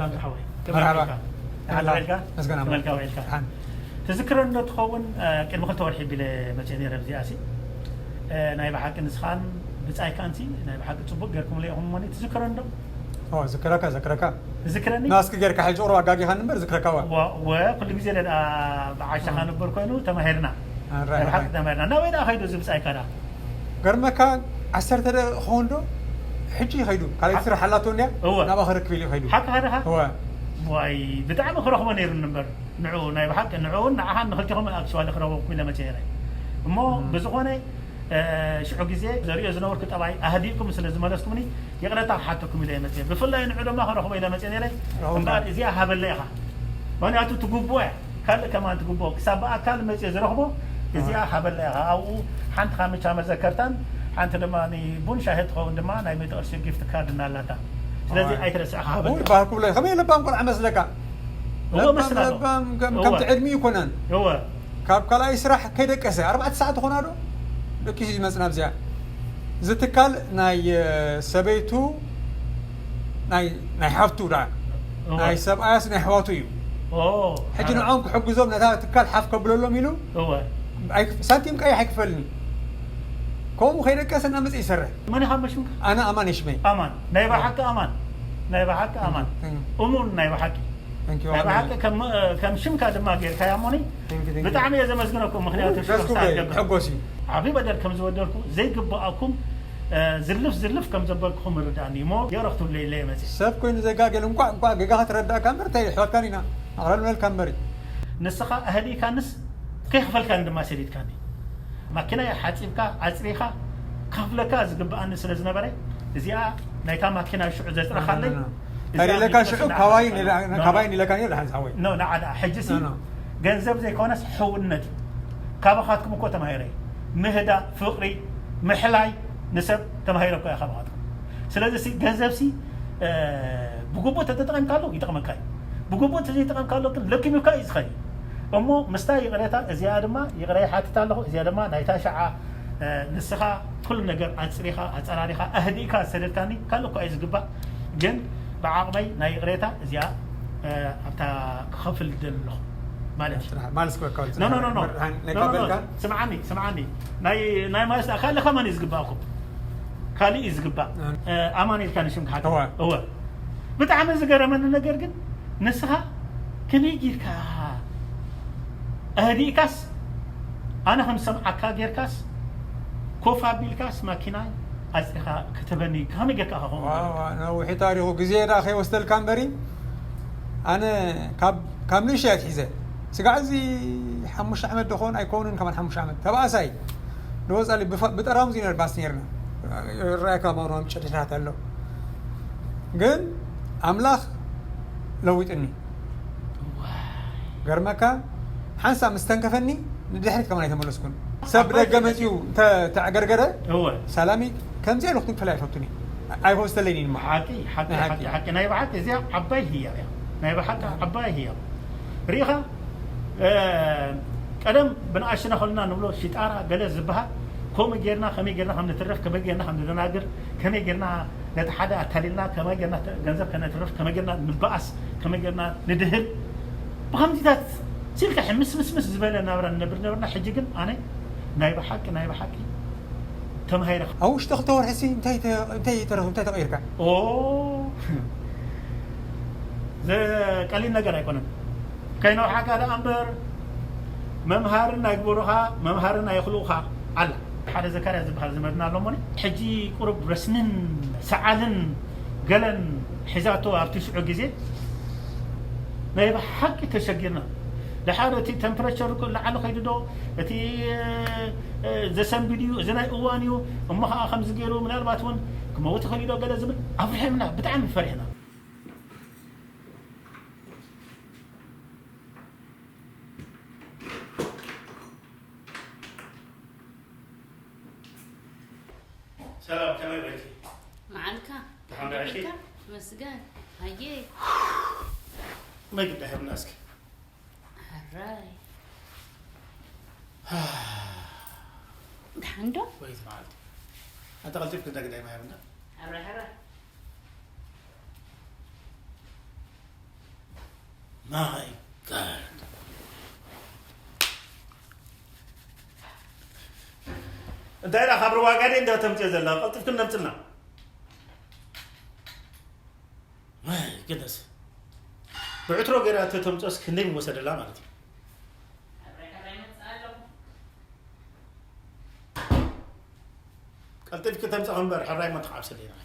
ሓወይ፣ መርሓባ። ከመይ ውዒልካ? ደሓን ውዒልካ? መስገን ኣምላኽ። ከመልካ ውዒልካ? ደሓን። ትዝክረ እንዶ ትኸውን፣ እ፣ ቅድሚ ክልተ ወርሒ ቢለ መፅእ ነይረ ኣብዚኣ ሲ። እ፣ ናይ ብሓቂ ንስኻን ብጻይካን ሲ፣ ናይ ብሓቂ ጽቡቕ ጌርኩምለ ኢኹም እሞኒ፣ ትዝክረ እንዶ? ኦ፣ ዝክረካ፣ ዝክረካ። ትዝክረኒ? ናስኪ ጌርካ ሕጂ ቁሩብ ኣጋጊኻ ንበር ዝክረካ ዋ። ወ-፣ ወ-፣ ኩሉ ግዜ ለዳ ብዓሻኻ ነበር ኮይኑ ተማሂርና። ኣራይ፣ ናይ ብሓቂ ኣራይ። ተማሂርና። ናበይ ደኣ ከይዱ እዚ ብጻይካ ደኣ? ገርመካ ዓሰርተ ደቂቕ ክኸውን ዶ? ሕጂ ይኸይዱ። ካልኣይቲ ሓ-፣ ስራሕ ሓላቶ እንድያ፣ እወ። ናብኣ ክረክብ ኢሉ ይኸይዱ። ሓቂ ሓደኻ? እወ። ዋይ፣ ብጣዕሚ ክረኽቦ ነይሩኒ እምበር። ንዑ ናይ ብሓቂ ንዑውን ንዓኻን ንኽልቲኹም ኣብ ስዋለ ክረኽበኩም ኢለ መፅእ ነይረ። እሞ እም። ብዝኾነ፣ እ፣ ሽዑ ግዜ ዘርእዮ ዝነበርኩ ጠባይ ኣህዲእኩም ስለ ዝመለስኩምኒ ይቕረታ ክሓተኩም ኢለ እየ መፅእ። ብፍላይ ንዑ ድማ ክረኽቦ ኢለ መፅእ ነይረ። ረኸብካ። እምበኣር እዚኣ ሃበለይ ኢኻ። ምኽንያቱ ትግብኦ እያ። ካልእ ከማን ትግብኦ። ክሳብ ብኣካል መፅእ ዝረኽቦ እዚኣ እዋ። ሃበለይ ኢኻ። ኣብኡ ሓንቲ ካምቻ መዘከርታን ሓንቲ ድማ ንቡን ሻሂ ትኸውን ድማ ናይ ሚእቲ ቅርሺ ጊፍት ካርድ እናላታ። ስለዚ እዋ። ኣይትረስዕኻ እው ሃበለይ። ይበሃል ክብሎ እዩ። ከመይ ለባም ቆልዓ መስለካ? እወ ለባም፣ መስላ ኣሎ። ለባም ከም-፣ እወ። ከምቲ ዕድሚኡ ይኮነን። እወ። ካብ ካልኣይ ስራሕ ከይደቀሰ ኣርባዕተ ሰዓት ኾና ዶ ደቂሱ እዩ ዝመጽእ ናብዚኣ። እዚ ትካል ናይ፣ እ፣ ሰበይቱ ናይ፣ ናይ ሓፍቱ ደኣ። እወ። ናይ ሰብኣያስ ናይ ኣሕዋቱ እዩ። ኦ፣ ሕጂ ኣረ። ንዖም ክሕግዞም ነታ ትካል ሓፍ ከብለሎም ኢሉ እወ። ኣይክ-፣ ሳንቲም ቀይሕ ኣይክፈልኒ። ከምኡ ከይደቀሰ እናመጸ ይሰርሕ። መን ኢኻ መሽምካ? ኣነ ኣማን የሽመይ። ኣማን። ናይ ብሓቂ ኣማን። ናይ ብሓቂ ኣማን። እም። እሙን ናይ ብሓቂ። Thank you፣ ናይ ኣማን። ብሓቂ ከም፣ ከም ሽምካ ድማ ጌርካያ እሞኒ። Thank you፣ thank you። ብጣዕሚ እየ ዘመስግነኩም፣ ምኽንያቱ ደስ ሽዑ ክብለይ፣ ክሳብ ገብር። ሕጎስ እዩ። ዓቢ በደል ከም ዝበደልኩ ዘይግብኣኩም፣ እ፣ ዝልፍ ዝልፍ ከም ዘበልኩኹም ይርድኣኒ እሞ፣ ጌረ ክትብለይ ኢለ እየ መጺእ። ሰብ ኮይኑ ዘጋገል እንቋዕ፣ እንቋዕ ጌጋኻ ተረዳእካ እምበር፣ እንታይ ኣሕዋትካን ኢና፣ ኣቕረብ ንበልካ እምበር እዩ። ንስኻ ኣህዲእካንስ ከይኸፈልካኒ ድማ ሰዲድካኒ። ማኪናይ ሓጺብካ፣ ኣጽሪኻ፣ ከኽፍለካ ዝግብኣኒ ስለ ዝነበረ፣ እዚኣ ናይታ ማኪና ሽዑ ዘጽረኻለይ፣ ኖ፣ ኖ፣ ኖ። እዚኣ ተሪለካ ሚእቲ ሽዑ ፐርሰንት ካባይ ንዓኻ ንላ-፣ ኖ፣ ኖ። ካባይ ንለካ ነይሩ፣ ድሓን ዝሓወይ። ኖ፣ ንዓዳ። ሕጂ ሲ ኖ፣ ኖ። ገንዘብ ዘይኮነስ ሕውነት እዩ። ካባኻትኩም እኮ ተማሂረ እየ። ምህዳእ፣ ፍቕሪ፣ ምሕላይ ንሰብ ተማሂረ እኮ እየ ካባኻትኩም። ስለዚ ሲ ገንዘብ ሲ፣ እ፣ ብግቡእ ተተጠቒምካሉ ይጠቕመካ እዩ። ብግቡእ ተዘይጠቐምካሉ ግን ለኪሙካ እዩ ዝኸድ እዩ። እሞ ምስታ ይቕሬታ እዚኣ ድማ ይቕረ ይሓትት ኣለኹ። እዚኣ ድማ ናይታ ሸዓ፣ እ፣ ንስኻ ኩሉ ነገር ኣጽሪኻ፣ ኣጸራሪኻ፣ ኣህዲእካ ዝሰደድካኒ ካልእ እኳ እዩ ዝግባእ። ግን ብዓቕመይ ናይ ይቕሬታ እዚኣ፣ እ፣ ኣብታ ክኸፍል ደሊ ኣለኹ ማለት እዩ። ስራሕ ማልስ ክበካ ወልጽ ኖ፣ ኖ፣ ኖ፣ ኖ። በርሃን ናይ ኖ፣ ኖ፣ ኖ። ካበልካ? ስምዓኒ፣ ስምዓኒ። ናይ፣ ናይ ማልስ ካልእ ከማን እዩ ዝግባእኩም። ካልእ እዩ ዝግባእ። እ። እ፣ ኣማን ኢልካ ንሽም ክሓታ። እወ። እወ። ብጣዕሚ ዝገረመኒ ነገር ግን ንስኻ ከመይ ጌርካ ኣህዲእካስ ኣነ ከም ሰምዓካ ጌርካስ ኮፍ ኣቢልካስ ማኪና ኣጽሪኻ ከተበኒ ከመይ ጌርካ ኢኻ ከምኡ ዋ፣ ማለት? ዋ፣ ነዊሕ ታሪኹ ግዜ ደኣ ከይወስደልካ እምበሪ፣ ኣነ ካብ፣ ካብ ንእሽተይ ኣትሒዘ፣ ስጋዕ እዚ ሓሙሽተ ዓመት ዶ ኾን ኣይኮንን፣ ከማን ሓሙሽተ ዓመት ተባእሳይ ንወጻሊ ብፋ-፣ ብጠራሙዝ ኢና ንባስ ነይርና። ራእካ ማውራም ጨድታት ኣሎ። ግን ኣምላኽ ለዊጥኒ። ገርመካ፣ ሓንሳብ ምስ ተንከፈኒ ንድሕሪት ከማን ኣይተመለስኩን። ሰብ ዓባይ ደገ ክእለት መጺኡ እዩ። እንተ-፣ ተዕገርገረ፣ እወ። ሰላሚ ከምዚኣ ኢሉ ክትንክፈል ኣይፈቱን እዩ። ኣይኮን ዝተለይኒ ድማ። ሓቂ፣ ሓቂ፣ ናይ ሓቂ፣ ሓቂ። ሓቂ። ናይ ብሓቂ እዚኣ ዓባይ ህያብ እያ። ናይ ብሓቂ ዓባይ ህያብ። ርኢኻ፣ እ፣ ቀደም ብንኣሽና ከለና ንብሎ ሽጣራ ገለ ዝበሃል፣ ከምኡ ጌርና፣ ከመይ ጌርና ከም ንትረፍ፣ ከመይ ጌርና ከም ንደናግር፣ ከመይ ጌርና ነቲ ሓደ ኣታሊልና፣ ከመይ ጌርና ተ-፣ ገንዘብ ከነትርፍ፣ ከመይ ጌርና ንበኣስ፣ ከመይ ጌርና ንድህል፣ ብኸምዚታት ሲልካ ሕምስምስምስ ዝበለ ናብራ ንነብር ነበርና። ሕጂ ግን ኣነ ናይ ብሓቂ፣ ናይ ብሓቂ ተማሂረ። ኣብ ውሽጢ ክልተ ወርሒ ሲ እንታይ ተ-፣ እንታይ ተረፍ-፣ እንታይ ተቐይርካ? ኦ፣ ዘ-፣ ቀሊል ነገር ኣይኮነን። ከይነውሓካ ደኣ እምበር፣ መምሃርን ኣይግበሩኻ፣ መምሃርን ኣይኽልኡኻ ኣላ። ሓደ ዘካርያስ ዝበሃል ዘመድና ኣሎ እሞኒ፣ ሕጂ ቁሩብ ረስንን ሰዓልን ገለን ሒዛቶ ኣብቲ ሽዑ ግዜ ናይ ብሓቂ ተሸጊርና። ደሓር እቲ ቴምፕሬቸር እኮ ላዕሊ ከይዱ ዶ፣ እቲ፣ እ፣ እ፣ ዘሰንብድ እዩ፣ እዚ ናይ እዋን እዩ፣ እሞ ኸዓ ከምዚ ገይሩ፣ ምናልባት እውን ክመውት ይኽእል እዩ ዶ ገለ ዝብል ኣፍሪሖምና፣ ብጣዕሚ ፈሪሕና። ሰላም፣ ከመይ ውዒልኪ? መዓልካ? ደሓን ውዒልኪ? ከመይ ውዒልካ? መስገን። ኣየ። መግቢ ዳሂብና እስኪ። ሕራይ። ደሓን ዶ? ወይት መዓልቲ። ኣንተ ቀልጢፍኪ እንዳ ግዳይ ማይ ሃብና። ሕራይ፣ ሕራይ። My God. እንታይ ደኣ ካብ ሩባ ጋዴ እንዶ ተምፅኦ ዘላ? ቀልጥፍክን ነምፅልና። My goodness. ብዕትሮ ገይራ ተተምፅኦስ ክንደይ ምወሰደላ ማለት እዩ። ቀልጢፍኪ ተምፅእ እምበር ሕራይ እሞ ትዓብስለይ ንዓይ።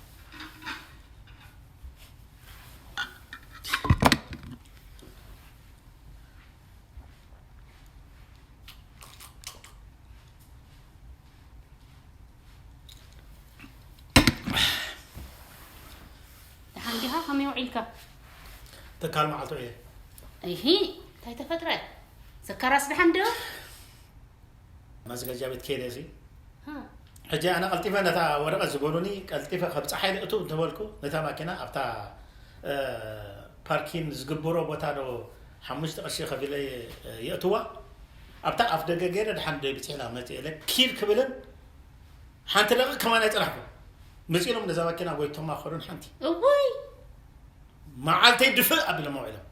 ደሓን ዲኻ? ከመይ ውዒልካ? ተካል መዓልቲ ውዒለ። እሂ፣ እንታይ ተፈጥረ? ዘካራስ ደሓን ዶ? ማዘጋጃ ቤት ከይደ እዚ። ሃ። ሕጂ ኣነ ቀልጢፈ ነታ ወረቐት ዝበሉኒ ቀልጢፈ ከብፅሓ ኢለ እቱ እንተበልኩ፣ ነታ ማኪና ኣብታ፣ እ፣ ፓርኪን ዝግበሮ ቦታ ዶ ሓሙሽተ ቅርሺ ከፊለ፣ እ፣ የእትዋ። ኣብታ ኣፍ ደገ ገይረ ድሓን ዶ ይብፅሕላ መፅእ ኢለ ኪድ ክብልን ሓንቲ ደቂቕ ከማን ኣይፀናሕኩ። መፂሎም ነዛ ማኪና ጎይቶማ ከዱን ሓንቲ። እውይ! መዓልተይ ድፍእ ኣቢሎም ውዒሎም።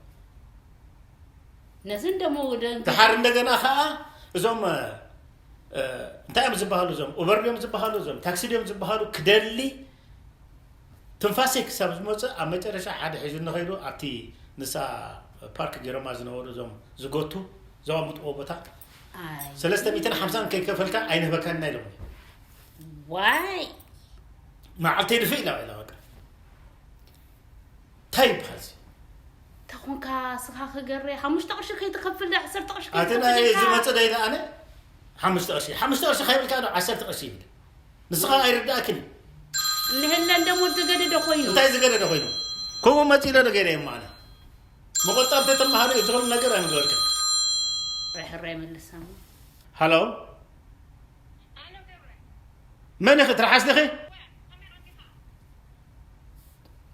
ነዚ እንደሞ ወደ እንግዲህ ድሓር እንደገና ኸዓ እዞም፣ እ፣ እ፣ እንታይ እዮም ዝበሃሉ እዞም? ኡበር ድዮም ዝበሃሉ? እዞም ታክሲ ድዮም ዝበሃሉ? ክደሊ ትንፋሰይ ክሳብ ዝመፅእ ኣብ መጨረሻ ሓደ ሒዙ ንኸይዱ ኣብቲ ንሳ ፓርክ ገይሮማ ዝነበሩ እዞም ዝጎቱ ዘቐምጥዎ ቦታ ኣይ። ሰለስተ ሚእትን ሓምሳን ከይከፈልካ ኣይንህበካን ኢና ኢሎምኒ። ዋይ። መዓልተይ ድፍእ ኢላ ኢላ በቃ። እንታይ ይበሃል እዚ? ተኾንካ ስኻ ክገረ ሓሙሽተ ቅርሺ ከይትኸፍል ዓሰርተ ቅርሺ ኣቲ ከይትኸፍል ናይ ኢልካ። ዝመጽእ ደይ ኣነ ሓሙሽተ ቅርሺ፣ ሓሙሽተ ቅርሺ ከይብልካ ዶ ዓሰርተ ቅርሺ ይብል? ንስኻ ኣይርዳእክን እዩ። እንህለን ደሞ ዝገደደ ኮይኑ። እንታይ ዝገደደ ኮይኑ? ከምኡ መጺለ ዶ ገይረ እሞ ኣነ? መቆጠብ ተተማሃሩ እዩ ዝኽእል ነገር ኣይምገበርክን። ሕራይ መልሳ። ሃሎ? መን ኢኺ? ትርሓስ ዲኺ?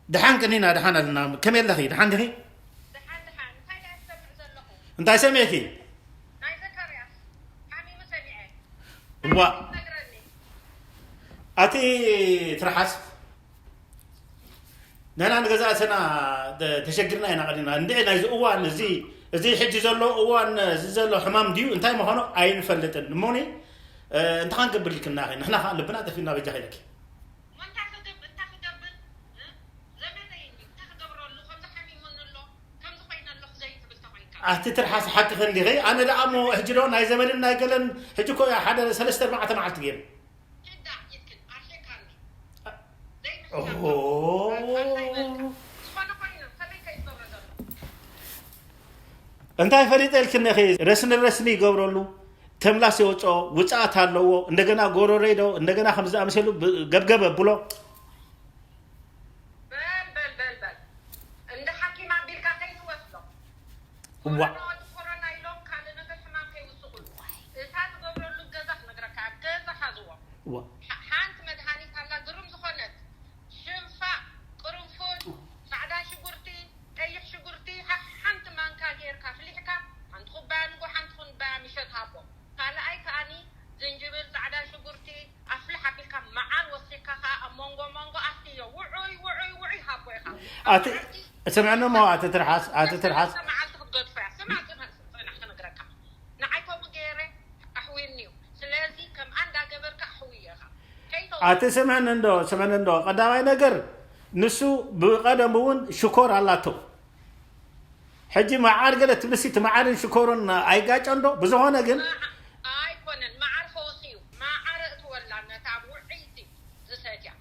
ደሓን ቅኒና፣ ደሓን ኣለና። ከመይ ኣለኺ? ደሓን ዲኺ? ደሓን፣ ደሓን። እንታይ ደኣ ትሰምዕ ዘለኹ? እንታይ ሰሚዕኪ? ናይ ዘካርያስ ሓሚሙ ሰሚዐ። እዋ። ነግረኒ። ኣቲ ትርሓስ፣ ንሕና ንገዛእትና ተ-፣ ተሸጊርና ኢና ቀኒና። እንድዒ ናይዚ እዋን እዚ፣ እዚ ሕጂ ዘሎ እዋን፣ እዚ ዘሎ ሕማም ድዩ እንታይ ምዃኑ ኣይንፈልጥን። እሞኒ፣ እ፣ እንታይ ክንገብር ኢልክና ኢኺ? ንሕና ኸኣ ልብና ጠፊእና በጃኺ ኢለኪ። እሞ እንታይ ክገብ-፣ እንታይ ክገብር? እ? ዘመደይ እንድዩ፣ እንታይ ክገብረሉ? ከምዚ ሓሚሙኒ ኣሎ፣ ከምዚ ኮይነ ኣለኹ ዘይትብል ተኾይንካ። ኣቲ ትርሓስ ሓቅኺ እንዲኺ? ኣነ ደኣ እሞ ሕጂ ዶ ናይ ዘመድን ናይ ገለን፣ ሕጂ እኮ እያ ሓደ ሰለስተ ኣርባዕተ መዓልቲ ገይሩ። ኪዳ ኢትክን ኣርሒካኒ። ዘይምሕሳብ ኦሆ። እንታይ በልካ? ዝኾነ ኮይኑ ከመይ ከ ይገብሮ ዘሎ? እንታይ ፈሊጠ ኢልክኒ ኢኺ? ረስኒ ረስኒ ይገብረሉ፣ ተምላስ የውፅኦ፣ ውፅኣት ኣለዎ፣ እንደገና ጎረረይ ዶ፣ እንደገና ከምዚ ዝኣመሰሉ ብ-፣ ገብገብ ኣብሎ። በል፣ በል፣ በል፣ በል። እንደ ሓኪም ኣቢልካ ከይትወስዶ። እዋ። ኮሮና፣ ወዲ ኮሮና ኢሎም ካልእ ነገር ሕማም ከይውስኹሉ። እታ ትገብረሉ ገዛ ክነግረካ፣ ኣብ ገዛ ሓዝዎ። እዋ። ሓ-፣ ሓንቲ መድሃኒት ኣላ፣ ግርም ዝኾነት። ሽንፋ፣ ቅርንፉድ፣ ጻዕዳ ሽጉርቲ፣ ቀይሕ ሽጉርቲ፣ ሓ-፣ ሓንቲ ማንካ ጌርካ ኣፍሊሕካ፣ ሓንቲ ኩባያ ንጎ፣ ሓንቲ ኩባያ ምሸት ሃቦ። ካልኣይ ከኣኒ ዝንጅብል፣ ጻዕዳ ሽጉርቲ ኣፍልሕ ኣቢልካ መዓር ወሲኽካ ከኣ ኣብ መንጎ መንጎ ኣስትዮ። ውዑይ፣ ውዑይ፣ ውዑይ ሃቦ ኢኻ። ኣቲ-፣ ኣብ መዓልቲ ስምዕኒ እሞ ኣቲ ትርሓስ፣ ኣቲ ትርሓስ። ሰለስተ መዓልቲ ክትገድፎ እያ። ስማዕ፣ ጽንሕ፣ ጽንሕ ክነግረካ። ንዓይ ከምኡ ገይረ ኣሕዊኒ እዩ። ስለዚ ከምኣ እንዳገበርካ ኣሕውዮ ኢኻ። ከይተው-፣ ኣቲ ስምዕኒ እንዶ፣ ስምዕኒ እንዶ። ቀዳማይ ነገር ንሱ ብቐደሙ እውን ሽኮር ኣላቶ። ሕጂ መዓር ገለ ትብልሲ፣ እቲ መዓርን ሽኮርን ኣይጋጨን ዶ? ብዝኾነ ግን መዓ-፣ ኣይኮነን፣ መዓር ፈውሲ እዩ። መዓር እእትወላ ነታ ውዕይቲ ዝሰትያ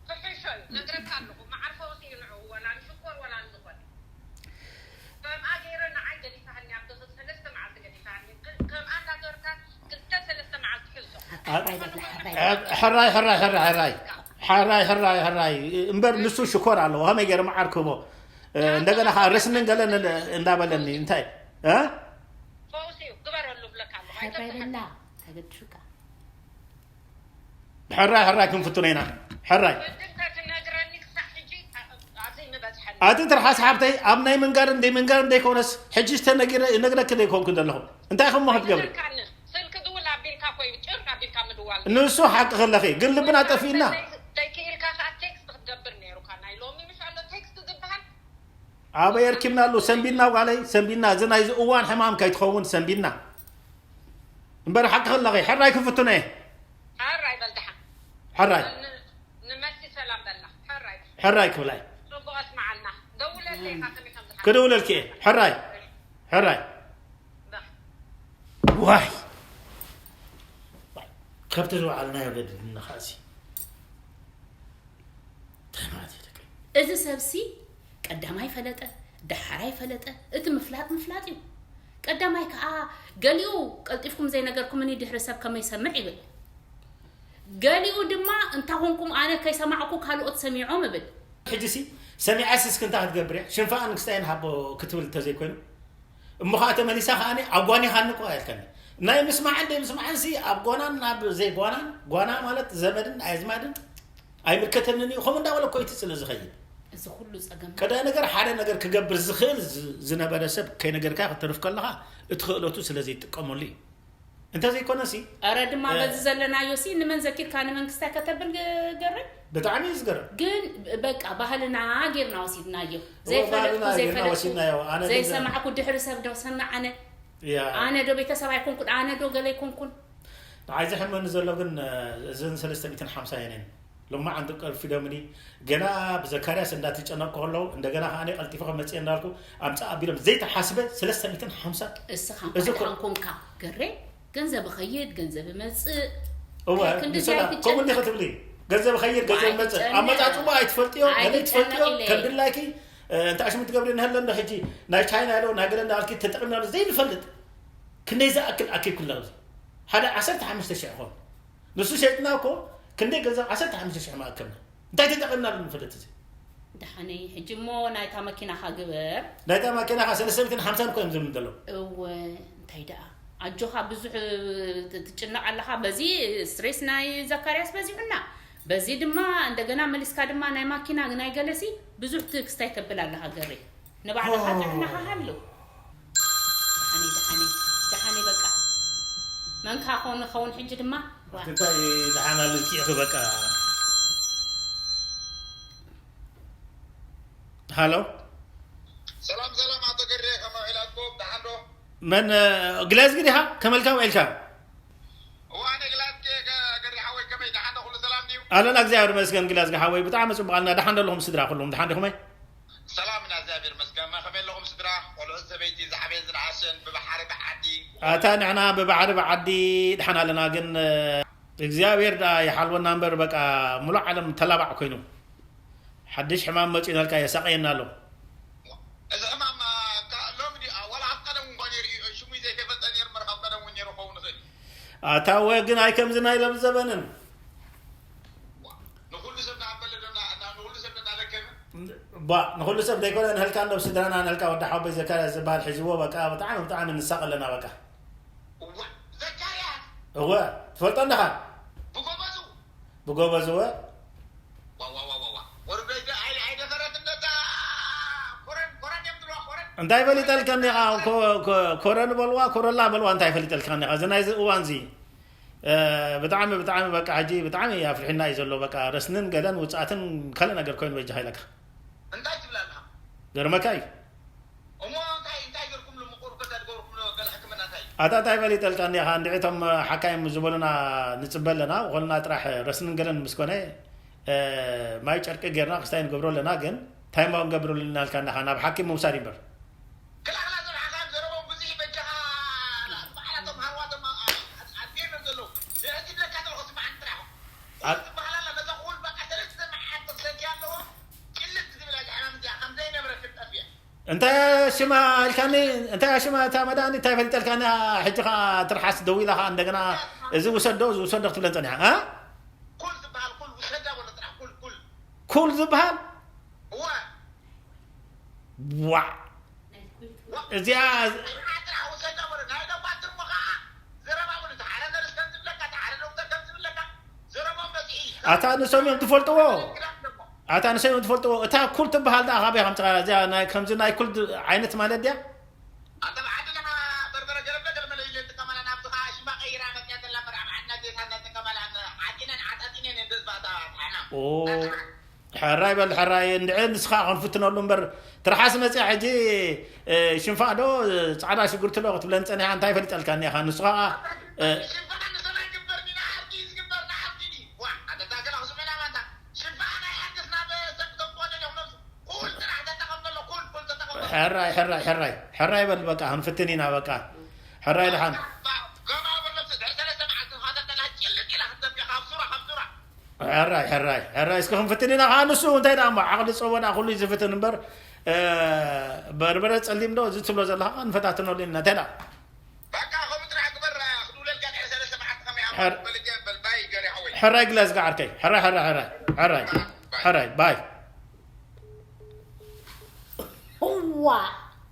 ክሕሾ እዩ። ነግረካ ኣለኹ፣ መዓር ፈውሲ እዩ ንዕኡ፣ ወላ ንሽኮር ወላ ንዝኾነ። ከምኣ ገይረ ንዓይ ገዲፋሃኒ፣ ኣብ ገዛ ሰለስተ መዓልቲ ገዲፋሃኒ። ክ-፣ ከምኣ እንዳገርካ ክልተ ሰለስተ መዓልቲ ሕዞ። ኣታ እንታይ በላ፣ ሕራይ በላ። ሕራይ፣ ሕራይ፣ ሕራይ፣ ሕራይ። ሕራይ፣ ሕራይ፣ ሕራይ። እምበር ንሱ ሽኮር ኣለዎ። ከመይ ገይረ መዓር ክህቦ? እ፣ እንደገና ከዓ ረስንን ገለን እንዳበለኒ፣ እንታይ? እ? ፈውሲ እዩ፣ ግበረሉ እብለካ ኣለኹ። ሕራይ በላ፣ ኣይተብዝሓ። ተገድሹካ። ሕራይ፣ ሕራይ ክንፍትኖ ኢና። ሕራይ። ቅድም ተትነግረኒ ክሳዕ ሕጂ ኣ-፣ ኣብዚ ምበዝሐኒ። ኣቲ ትርሓስ ሓብተይ፣ ኣብ ናይ ምንጋር እንደ ምንጋር እንደይኮነስ፣ ሕጂ ዝተነጊረ፣ እነግረኪ ዘይኮንኩ ዘለኹ። እንታይ ከም ሞኸት ገብሪ? ኣይትነካኒ። ስልኪ ድውል ኣቢልካ እኮ እዩ፣ ጭር ኣቢልካ ምድዋል። ንሱ ሓቂ ከለኺ፣ ግን ልብና ጠፊእና። ደይ-፣ ደይክኢልካ ከኣ ቴክስት ክትገብር ነይሩካ። ናይ ሎሚ ምሽ ኣሎ ቴክስት ዝበሃል። ኣበይ ኣርኪብናሉ? ሰንቢድና ጓለይ፣ ሰንቢድና። እዚ ናይዚ እዋን ሕማም ከይትኸውን ሰንቢድና። እምበር ሓቂ ከለኺ፣ ሕራይ ክፍትኖ እየ። ሕራይ በል ደሓን። ሕራይ። ን-፣ ንመሲ ሰላም በላ። ሕራይ። ሕራይ ክብላይ። ጽቡቕ ኣስምዓልና። ደውለለይ ኢኻ ከመይ ከም ዝሓ-፣ ክድውለልኪ እየ። ሕራይ። ሕራይ። ባ። ዋይ። ከብቲ ዝወዓልናዮ ገድልና ኸኣሲ። እንታይ ማለት እዩ ደቂ? እዚ ሰብሲ ቀዳማይ ፈለጠ፣ ደሓራይ ፈለጠ፣ እቲ ምፍላጥ ምፍላጥ እዩ። ቀዳማይ ከኣ ገሊኡ ቀልጢፍኩም ዘይነገርኩምኒ ድሕሪ ሰብ ከመይ ይሰምዕ ይብል። ገሊኡ ድማ እንታ ኾንኩም ኣነ ከይሰማዕኩ ካልኦት ሰሚዖም እብል። ሕጂሲ ሰሚዐስ እስኪ እንታይ ክትገብር እያ? ሽንፋኣ ንግስታይ ንሃቦ ክትብል እንተዘይኮይኑ፣ እሞ ኸዓ ተመሊሳ ኸዓ ኣጓኒኻኒ እኮ ኣይልከኒ። ናይ ምስማዕን ደይ ምስማዕንሲ ኣብ ጓናን ናብ ዘይጓናን፣ ጓና ማለት ዘመድን ኣዝማድን ኣይምልከተንን እዩ። ከምኡ እንዳበለ እኮ እዩ ትጽሊ ዝኸይድ። እዚ ኩሉ ጸገም ቀዳይ ነገር ሓደ ነገር ክገብር ዝኽእል ዝ-፣ ዝነበረ ሰብ ከይነገርካ ክትተርፍ ከለኻ እቲ ክእለቱ ስለ ዘይጥቀመሉ እዩ። እንተዘይኮነሲ፣ ኧረ ድማ እ፣ በዚ ዘለናዮ ሲ ንመን ዘኪርካ ንመንግስታይ ከተብል ግ-፣ ገርም? ብጣዕሚ እዩ ዝገርም። ግን በቃ ባህልና ጌርና ወሲድናዮ። እዎ፣ ዘይፈለጥኩ፣ ባህልና ጌርና ዘይፈለጥኩ፣ ወሲድናዮ። ኣነ ግን ዘይሰማዕኩ ድሕሪ ሰብ ዶ ሰምዕ ኣነ? ያ። ኣነ ዶ ቤተሰብ ኣይኮንኩን? ኣነ ዶ ገለ ኣይኮንኩን? ንዓይ ዘሕመኒ ዘሎ ግን፣ እ፣ እዘን ሰለስተ ሚእትን ሓምሳ የኔን። ሎማዓንቲ ቀርፊዶምኒ፣ ገና ብዘካርያስ እንዳተጨነቅኩ ከለዉ፣ እንደገና ከኣ ቀልጢፈ ከመጽእ እንዳልኩ፣ ኣምጽእ ኣቢሎም ዘይተሓስበ ሰለስተ ሚእትን ሓምሳ። እስኻ እዚ እኳ እኮ ደሓን ኮንካ፣ ገሬ፣ ገንዘብ ይኸይድ፣ ገንዘብ ይመጽእ። እወ፣ እንታይ ክንዲ ንሰላ፣ ከምኡ እንዲኺ ትጨነቅ? ትብሊ። ገንዘብ ይኸይድ፣ ገንዘብ ዋይ፣ ይመጽእ። ትጨነቅ። ኣመጻጽኡ ኣይትፈልጥዮ፣ ኣይትጨነቅ ገለ ትፈልጥዮ፣ ኢለ። ከም ድላይኪ፣ እ፣ እንታይ ሽሙ ትገብሪ እንሀለ እንዶ ሕጂ፣ ናይ ቻይና ዶ፣ ናይ ገለ እንዳበልኪ ተጠቒምናሉ ዘይንፈልጥ። ክንደይ ዝኣክል ኣኪብኩላ ኣብዚ? ሓደ ዓሰርተ ሓሙሽተ ሽሕ ይኸውን። ንሱ ሸይጥና እኮ ክንደይ ገንዘብ፣ ዓሰርተ ሓሙሽተ ሽሕ መኣከብና። እንታይ ተጠቒምናሉ ንፈልጥ እዚ? ደሓነይ፣ ሕጂ እሞ ናይታ መኪናኻ ግበር። ናይታ መኪናኻ ሰለስተ ሚእትን ሓምሳን እኮ እዮም ዝብሉ ዘለዉ። እወ፣ እንታይ ደኣ? ኣጆኻ ብዙሕ ት-፣ ትጭነቕ ኣለኻ። በዚ ስትሬስ ናይ ዘካርያስ በዚሑና። በዚ ድማ እንደገና መሊስካ ድማ ናይ ማኪና ናይ ገለሲ ብዙሕ ትክስታይ ተብል ኣለኻ ገሬ። ንባዕልኻ ኦ። ጥዕናኻ ሃሉ። ደሓነይ፣ ደሓነይ፣ ደሓነይ በቃ። መንካ ኾን ኸውን ሕጂ ድማ? ዋ። እንታይ ደሓን ኣሉ ኪእኺ በቃ። ሃሎ። ሰላም፣ ሰላም፣ ኣቶ ገሬ፣ ከመይ ውዒላትኩም? ደሓን ዶ? መን፣ እ፣ ግላዝጊ ዲኻ? ከመልካ ውዒልካ? እዋ፣ ኣነ ግላዝጊ፣ ገ-፣ ገሬ ሓወይ፣ ከመይ፣ ደሓን ዶ? ኩሉ ሰላም ድዩ? ኣለና፣ እግዚኣብሔር ይመስገን፣ ግላዝጊ ሓወይ፣ ብጣዕሚ ጽቡቕ ኣለና። ደሓን ዶ ኣለኹም ስድራ፣ ኩሉም ደሓን ዲኹም? ሰላም ኢና፣ እግዚኣብሔር ይመስገን። ከመይ ኣለኹም ስድራ? ቆልዑ፣ ሰበይቲ፣ ዝዓበየን ዝነኣሸን፣ ብባሕሪ፣ ብዓዲ? ኣታ ንሕና ብባሕሪ፣ ብዓዲ ደሓን ኣለና፣ ግን፣ እ፣ እግዚኣብሔር ደኣ ይሓልወና እምበር፣ በቃ፣ ሙሉእ ዓለም ተላባዕ ኮይኑ። ሓድሽ ሕማም መጺኡ እናልካ የሳቕየና ኣሎ። እዚ ሕማም፣ አ፣ ካብ ሎሚ ድዩ? አ፣ ዋላ ካብ ቀደም እውን እኳ ነይሩ እዩ። ሽሙ ዘይተፈልጠ ነይሩ እምበር፣ ካብ ቀደም እውን ነይሩ ክኸውን ይኽእል እዩ። ኣታ እወ፣ ግን ኣይ ከምዚ ናይ ሎሚ ዘበንን። ዋ፣ ንኹሉ ሰብ እናኣበለ ዶ እና-፣ እና-፣ ንኹሉ ሰብ ዶ እናለከመ? ባ፣ ንኹሉ ሰብ ዘይኮነ፣ ንህልካ እንዶ ስድራና፣ ንህልካ ወዲ ሓወቦይ ዘካርያስ ዝበሃል ሒዝዎ፣ በቃ፣ ብጣዕሚ፣ ብጣዕሚ ንሳቐ ኣለና፣ በቃ። እዋ፣ ዘካርያስ! እወ፣ ትፈልጦ ኣለኻ? ብጎበዙ? ብጎበዝ እወ። ዋ፣ ዋ፣ ዋ፣ ዋ፣ ዋ። ወርበይ ኣይ-፣ ኣይደፈረትን ነታ ኮረን፣ ኮረን እዮም ዝብልዋ፣ ኮረን። እንታይ ፈሊጠልካ እኒኻ? ኮ-፣ ኮ-፣ ኮረን በልዋ፣ ኮረላ በልዋ፣ እንታይ ፈሊጠልካ እኒኻ? እዚ ናይዚ እዋን እዚ፣ እ፣ ብጣዕሚ፣ ብጣዕሚ በቃ ሕጂ ብጣዕሚ ኣፍሪሕና እዩ ዘሎ። በቃ ረስንን ገለን ውፅኣትን ካልእ ነገር ኮይኑ በጃኻ ኢለካ። እንታይ ትብል ኣለኻ? ገርመካ እዩ። እሞ እንታይ፣ እንታይ ገርኩምሉ? ምቁር ከ እንታይ ገርኩምሉ? ገለ ሕክምና እንታይ እዩ? ኣታ እንታይ ፈሊጠልካ እኒኻ? እንድዒ እቶም ሓካይም ዝበሉና ንጽበ ኣለና። ኮልና ጥራሕ ረስንን ገለን ምስ ኮነ፣ እ፣ ማይ ጨርቂ ጌርና ክስታይ ንገብሮ ኣለና። ግን እንታይ እሞ ክንገብረሉ ኢልናልካ እንዲኻ? ናብ ሓኪም ምውሳድ እዩ እምበር። ክላኽላ ዞም ሓካይም ዘረቦም ብዙሕ በጃኻ፣ ባዕላቶም ሃርዋቶም ኣ-፣ ኣ-፣ ኣዝዮም እዮም ዘለዉ። ንሕጂ ዝብለካ ዘለኹ ስምዓኒ ጥራሕ። ኣ- ዝበሃል ኣላ፣ ነዛ ኩል በቃ ሰለስተ መዓልቲ ክሰትያ ኣለዎ። ጭልጥ ዝብል እያ እዛ ሕማም እዚኣ፣ ከም ዘይነበረ ክትጠፍእ እያ። እንታይ ሽማ ኢልካኒ? እንታይ ሽማ እታ መድሃኒት እንታይ ፈሊጠልካኒ? ሕጂ ኸኣ ትርሓስ ደዊላ ኸኣ እንደገና እዚ ውሰዶ፣ እዚ ውሰዶ ክትብለን ጸኒሓ፣ እ? ኩል ዝበሃል፣ ኩል ውሰዳ በሎ ጥራሕ፣ ኩል፣ ኩል። ኩል ዝበሃል? እወ። ዋዕ። እዚኣ ጥራሕ ውሰዳ በሎ። ናይ ደባትር እሞ ኸኣ ዘረባ በሎ። እቲ ሓደ ነርስ ከም ዝብለካ፣ እቲ ሓደ ዶክተር ከም ዝብለካ፣ ዘረባኦም በዚሑ እዩ። ኣታ ንሶም እዮም ዝፈልጥዎ። ክዳን ደሞ። ኣታ ንሰብ ትፈልጥዎ፣ እታ ኩል ትበሃል ደኣ ካበይ ከምጽኻ? እዚኣ ናይ፣ ከምዚ ናይ ኩል ድ-፣ ዓይነት ማለት ድያ? ኣንታ ብዓድና በርበረ ገለመለ ገለመለ ኢለ እጥቀመላ፣ ናብዚ ኸኣ ሽማ ቀይራ መጽያ ዘላ እምበር ኣብ ዓድና ጌታ እንዳጥቀመላ፣ ዓጢነን ዓጣጢነን እየን ዘዝባታ ጥዕና። ኦ። ጥዕና። ሕራይ በል ሕራይ፣ እንድዒ ንስኻ ክንፍትነሉ እምበር፣ ትርሓስ መፅያ ሕጂ ሽንፋ ዶ ፃዕዳ ሽጉርቲ ዶ ክትብለን ፀኒሓ፣ እንታይ ፈሊጠልካ እኒኻ ንስኻ? ሕራይ ሕራይ ሕራይ ሕራይ በል፣ በቃ ክንፍትን ኢና። በቃ ሕራይ ድሓን። ሕራይ ሕራይ ሕራይ፣ እስኪ ክንፍትን ኢና። ከዓ ንሱ እንታይ ደኣ እሞ ዓቕሊ ጸቦ ደኣ ኩሉ እዩ ዝፍትን እምበር፣ በርበረ ጸሊም ዶ እዚ ትብሎ ዘለኻ ንፈታትነሉ ኢና። እንታይ ደኣ? ሕራይ ግለጽ፣ ዓርከይ። ሕራይ ሕራይ ሕራይ ሕራይ ሕራይ ባይ። እዋ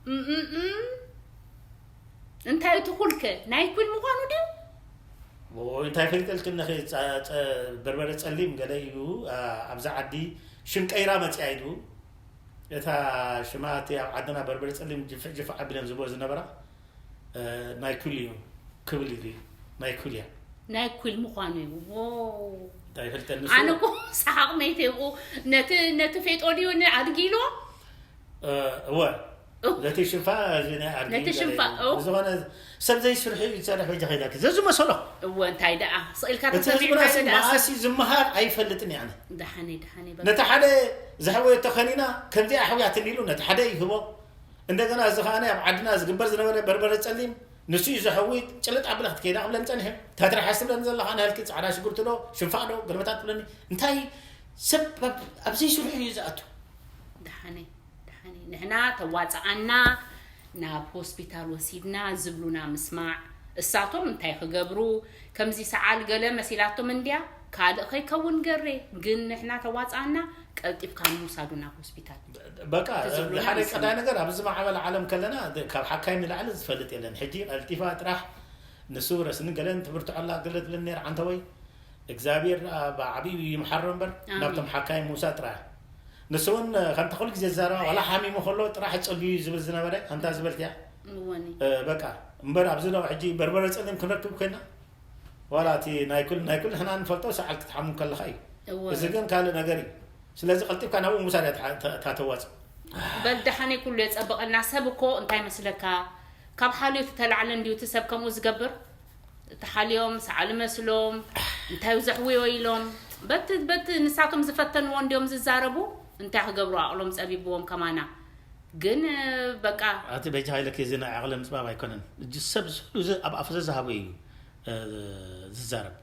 እምእምእም። እንታይ እቲ ኩልከ ናይ ኩል ምዃኑ ድዩ? እንታይ ፈልጠልክን ነኺ? በርበረ ጸሊም ገለ እዩ። ኣብዚ ዓዲ ሽም ቀይራ መጽያ ኢሉ። እታ ሽማ እቲ ኣብ ዓድና በርበረ ጸሊም ጅፍዕ ጅፍዕ ኣቢለን ዝብሎ ዝነበራ ናይ ኩል እዩ ክብል ኢሉ እዩ። ናይ ኩል እያ። ናይ ኩል ምዃኑ እዩ። እንታይ ፈልጠል ንሱ? ኣነ እኮ ሰሓቕ መይተ ይብኡ ነቲ ነቲ ፌጦ ድዩ ንኣድጊ ኢልዎ? እወ ነቲ ሽንፋ እዚ ናይ ኣድጊ ነቲ ሽንፋ፣ ኦ። ዝኾነ ሰብ ዘይስርሑ እዩ ዝሰርሕ በጃ ከይዳኪ። ዘዙ መሰሎ። እወ እንታይ ደኣ ስቕ ኢልካ እቲ ህዝብና ተሰሚዕካ ሲ ደኣ። መኣሲ ዝመሃር ኣይፈልጥን እየ ኣነ። ደሓነይ ደሓነይ በቃ። ነቲ ሓደ ዘሕወዮ ተኸኒና ከምዚኣ ኣሕውያትኒ ኢሉ ነቲ ሓደ ይህቦ። እንደገና እዚ ከኣ ኣብ ዓድና ዝግበር ዝነበረ በርበረ ጸሊም ንሱ እዩ ዘሕዊ። ጭልጥ ኣብለ ክትከይዳ ክብለን ጸኒሑ። ተትርሓስ ትብለኒ ዘለኻ ንህልኪ ጻዕዳ ሽጉርቲ ዶ ሽንፋቕ ዶ ገልበታት ትብለኒ። እንታይ ሰብ ኣብ ዘይስርሑ እዩ ዝኣቱ። ደሓነይ ደሓነይ ንሕና ተዋፅኣና ናብ ሆስፒታል ወሲድና ዝብሉና ምስማዕ። እሳቶም እንታይ ክገብሩ ከምዚ ሰዓል ገለ መሲላቶም እንድያ ካልእ ከይከውን ገሬ ግን ንሕና ተዋፅኣና ቀልጢፍካ ንምውሳዱ ናብ ሆስፒታል። በቃ እቲ ዝብሉና ሓደ ንስምዕ። ቀዳይ ነገር ኣብ ዝማዕበለ ዓለም ከለና ካብ ሓካይም ንላዕሊ ዝፈልጥ የለን። ሕጂ ቀልጢፋ ጥራሕ ንሱ ረስኒ ገለን ትምህርቱ ዓላ ገለ ትብለኒ ነይራ ዓንተወይ እግዚኣብሔር ብዓብዩ ይምሓሮ እምበር ኣሜን። ናብቶም ሓካይም ምውሳድ ጥራሕ። ንሱ እውን ከምታ ኩሉ ግዜ ዝዛረባ ዋላ ሓሚሙ ከሎ ጥራሕ ጸልዩ እዩ ዝብል ዝነበረ ከምታ ዝበልክያ እወኒ። በቃ እምበር ኣብዚ ነው ሕጂ በርበረ ጸሊም ክንረክብ ኮይና ዋላ እቲ ናይ ኩል ናይ ኩል ንሕና ንፈልጦ ሰዓል ክትሓሙ ከለኻ እዩ። እወ። እዚ ግን ካልእ ነገር እዩ። ስለዚ ቀልጢፍካ ናብኡ ምውሳድ እያ እታ- እታ- እታ ተዋፅእ። በል ደሓነይ ኩሉ የፀብቐልና። ሰብ እኮ እንታይ መስለካ ካብ ሓልዮት ተላዕለ እንድዩ እቲ ሰብ ከምኡ ዝገብር። ተሓልዮም ሰዓሊ መስሎም እንታይ ዘሕውዮ ኢሎም በቲ በቲ ንሳቶም ዝፈተንዎ እንድዮም ዝዛረቡ። እንታይ ክገብሩ ኣቕሎም ፀቢብዎም ከማና ግን በቃ ኣቲ በጃ ሃይለኪ እዚ ናይ ዓቕሊ ምፅባብ ኣይኮነን። እጂ ሰብ ዝሉ እዚ ኣብ ኣፉ ዘዝሃቦ እዩ እ፣ ዝዛረብ።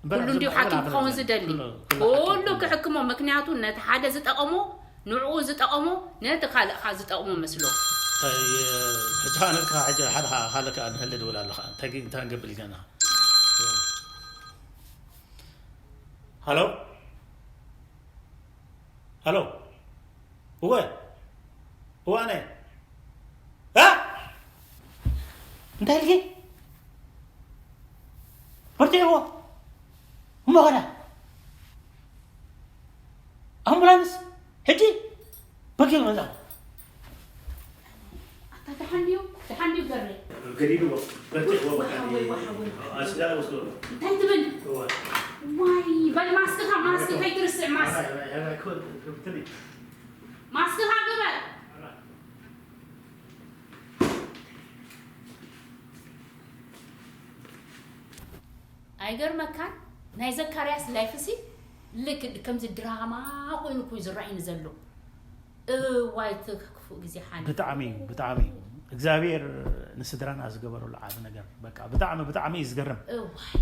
እምበር ኩሉ ኣብዚ እንዲሁ ማዕበል ሓኪም ክኸውን ኣበረዘን ዝደሊ ኩሉ- ኩሉ ኩሉ ሓኪም ክኸውን። ክሕክሞ ምክንያቱ ነቲ ሓደ ዝጠቐሞ ንዕኡ ዝጠቐሞ ነቲ ካልእኻ ዝጠቕሞ መስሎ እንታይ ሕጂ ከዓ ንልካ ሕጂ ሓደ ከዓ ካልእ ከዓ ንህሊ ድብል ኣለካ እንታይ ግ- እንታይ ንገብር ኢልካ ኣለካ ሃሎ ሃሎ እወ እዋነ እ እንታይ ኢልኪ በርትዕዎ እሞ ኸዳ ኣምቡላንስ ሕጂ በጊ መዛ ኣታ ደሓን ድዩ ደሓን ድዩ ገርኒ ገዲድዎ በርትዕዎ በቃ ኣስዳ ወስዶ እንታይ ትብል እወ ዋይ በል ማስክኻ ማስክ ከይትርስዕ ማስክ ማስክኻ ግበር ኣይገርመካን ናይ ዘካርያስ ላይፍሲ ልክ ከምዚ ድራማ ኮይኑ ኩይ ዝረኣይኒ ዘሎ እዋይ እቲ ክፉእ ግዜ ሓሊፉ ብጣዕሚ እዩ ብጣዕሚ እዩ እግዚኣብሔር ንስድራና ዝገበረሉ ዓብ ነገር በቃ ብጣዕሚ ብጣዕሚ እዩ ዝገርም እዋይ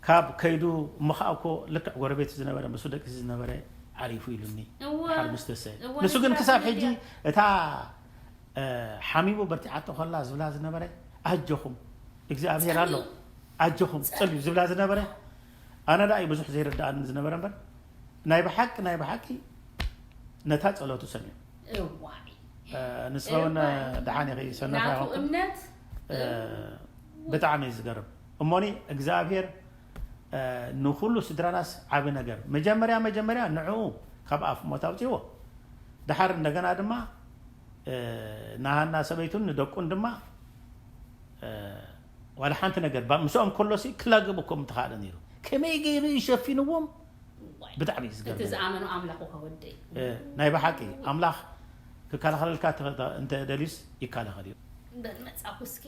ካብ ከይዱ እሞ ከዓ እኮ ልክዕ ጎረቤት ዝነበረ ምስ ደቂ ዝነበረ ዓሪፉ ኢሉኒ እወ። ሓር ምስ ተሰ እወ፣ ንሱ ግን ንስራሕ ክሳብ ሕጂ ስለ እታ እ፣ ሓሚሙ በርቲዓቶ ከላ ዝብላ ዝነበረ ኣጆኹም እግዚኣብሔር ኣሎ ኣጆኹም ጸልዩ ዝብላ ዝነበረ ኣነ ደኣ እዩ ብዙሕ ዘይርድኣኒ ዝነበረ እምበር ናይ ብሓቂ ናይ ብሓቂ ነታ ጸሎቱ ሰሚዑ እዋይ እ፣ ንስኻ እውን እዋይ። ደሓን ኢኺ ሰነፋ ናቱ ይኹን እምነት እ፣ ብጣዕሚ እዩ ዝገርም እሞኒ እግዚኣብሔር እ፣ ንኹሉ ስድራናስ ዓቢ ነገር መጀመርያ መጀመርያ ንዕኡ ካብ ኣፍ ሞት ኣውፅዎ ደሓር እንደገና ድማ ንሃና ሰበይቱን ንደቁን ድማ ዋላ ሓንቲ ነገር ምስኦም ከሎሲ ክላገብ እኮ ምተኻእለ ነይሩ። ከመይ ገይሩ ይሸፊንዎም? ብጣዕሚ እዩ ዝገርም። እቲ ዝኣመኖ ኣምላኹ ከወደይ እ፣ ናይ ብሓቂ ኣምላኽ ክከላኸለልካ እንተ- እንተ ደልዩስ ይከላኸል እዩ። በል መጻኹ እስኪ።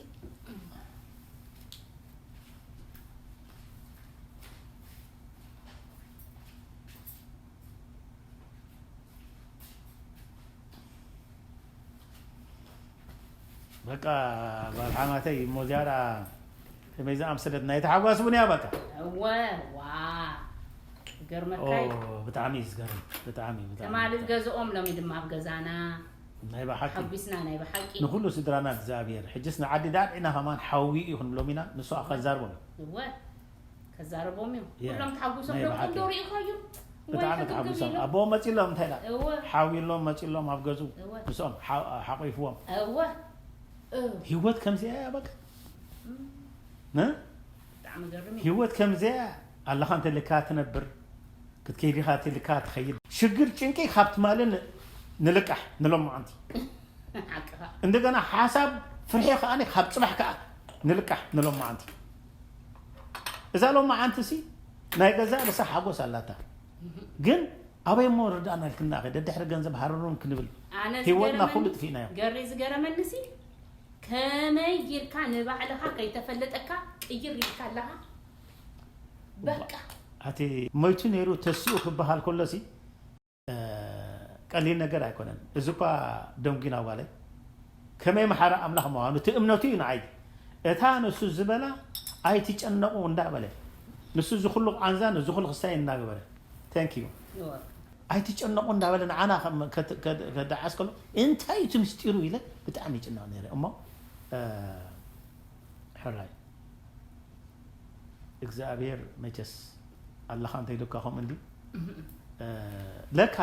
በቃ ጓል ሓማተይ እሞ እዚኣ ደኣ ከመይ ዝኣምሰለት ናይ ተሓጓስ እውን እያ በቃ። እወ ዋ ገርመካይ ኦ፣ ብጣዕሚ እዩ ዝገርም። ብጣዕሚ ብጣዕሚ ተማሊ ገዝኦም ሎሚ ድማ ኣብ ገዛና ናይ ብሓቂ ሓጒስና ናይ ብሓቂ ንኩሉ ስድራና እግዚኣብሔር ሕጅስ ንዓዲ ዳዕዒና ከማን ሓዊ እዩ ክንብሎም ኢና። ንሱ ከዛርቦም እዩ። እወ ከዛረቦም እዩ ያ፣ ኩሎም ተሓጒሶም ናይ ደቆም ብሓቂ። ዶ ርኢኻዮም ብጣዕሚ ተሓጒሶም ኣቦ መፂሎም እንታይ ኢላ እወ ሓዊሎም መፂሎም ኣብ ገዙ እወ ምስኦም ሓ- ሓቂፍዎም። እወ እ፣ ህይወት ከምዚኣ እያ በቃ እ? ብጣዕሚ ገርም እዩ ህይወት ከምዚኣ ኣለኻ እንተልካ ትነብር፣ ክትከይድ ኢኻ እንተልካ ትኸይድ። ሽግር ጭንቂ ካብ ትማሊ ን- ንልቃሕ ንሎማዓንቲ። ሓቅኻ እንደገና ሓሳብ ፍርሒ ከኣ ካብ ጽባሕ ከኣ ንልቃሕ ንሎማዓንቲ። እዛ ሎማዓንቲ ሲ ናይ ገዛ ርእሳ ሓጎስ ኣላታ። ግን ኣበይ እሞ ርዳእና ኢልክና ከ ደድሕሪ ገንዘብ ሃረሩን ክንብል ኣነ ህይወትና ዝገረመኒ- ኩሉ ጥፊእናዮ። ገሪ ዝገረመኒ ሲ ከመይ ጌርካ ንባዕልኻ ከይተፈለጠካ ቅይር ኢልካ ኣለኻ በቃ ኣቲ ሞይቱ ነይሩ ተሲኡ ክበሃል ከሎ ሲ እ፣ ቀሊል ነገር ኣይኮነን። እዚ እኳ ደንጉና ጓለይ ከመይ መሓሪ ኣምላኽ ምዃኑ እቲ እምነቱ እዩ ንዓይ። እታ ንሱ ዝበላ ኣይትጨነቑ እንዳበለ ንሱ እዚ ኩሉ ቃንዛን እዚ ኩሉ ክስታይ እናገበረ thank you እወ። ኣይትጨነቑ እንዳበለ ንዓና ከም- ከት- ከት- ከደዓስ ከሎ እንታይ እዩ እቲ ምስጢሩ ኢለ ብጣዕሚ ይጭነቕ ነይረ እሞ እ፣ ሕራይ እግዚኣብሔር መቸስ ኣለኻ እንተ ኢሉካ ከምኡ እንዲ እ፣ ለካ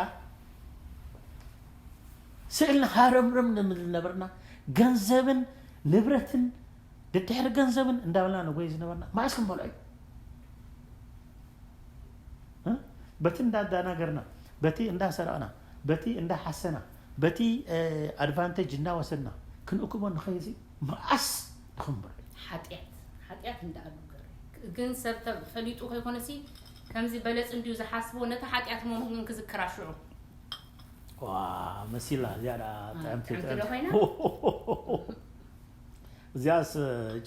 ስእልና ሃረምረም ንምል ነበርና ገንዘብን ንብረትን ድድሕሪ ገንዘብን እንዳበልና ንጎይ ዝነበርና መዓስ ክንበልዖ እዩ እ? በቲ እንዳዳናገርና በቲ እንዳሰረቕና በቲ እንዳሓሰና በቲ ኣድቫንቴጅ እንዳወሰድና ክንእክቦ ንኸይዚ መዓስ ንኽንበልዖ እዩ ሓጢኣት ሓጢኣት እንዳኣሉ ገር ግን ሰብ ተ- ፈሊጡ ከይኮነሲ ከምዚ በለፅ እንዲዩ ዝሓስቦ ነቲ ሓጢኣት መሆን ክዝክራ ሽዑ ዋ መሲላ እዚኣ ደኣ ጥዕምቲ ጥዕምቲ ዶ ጥዕምቲ ኮይና? እዚኣስ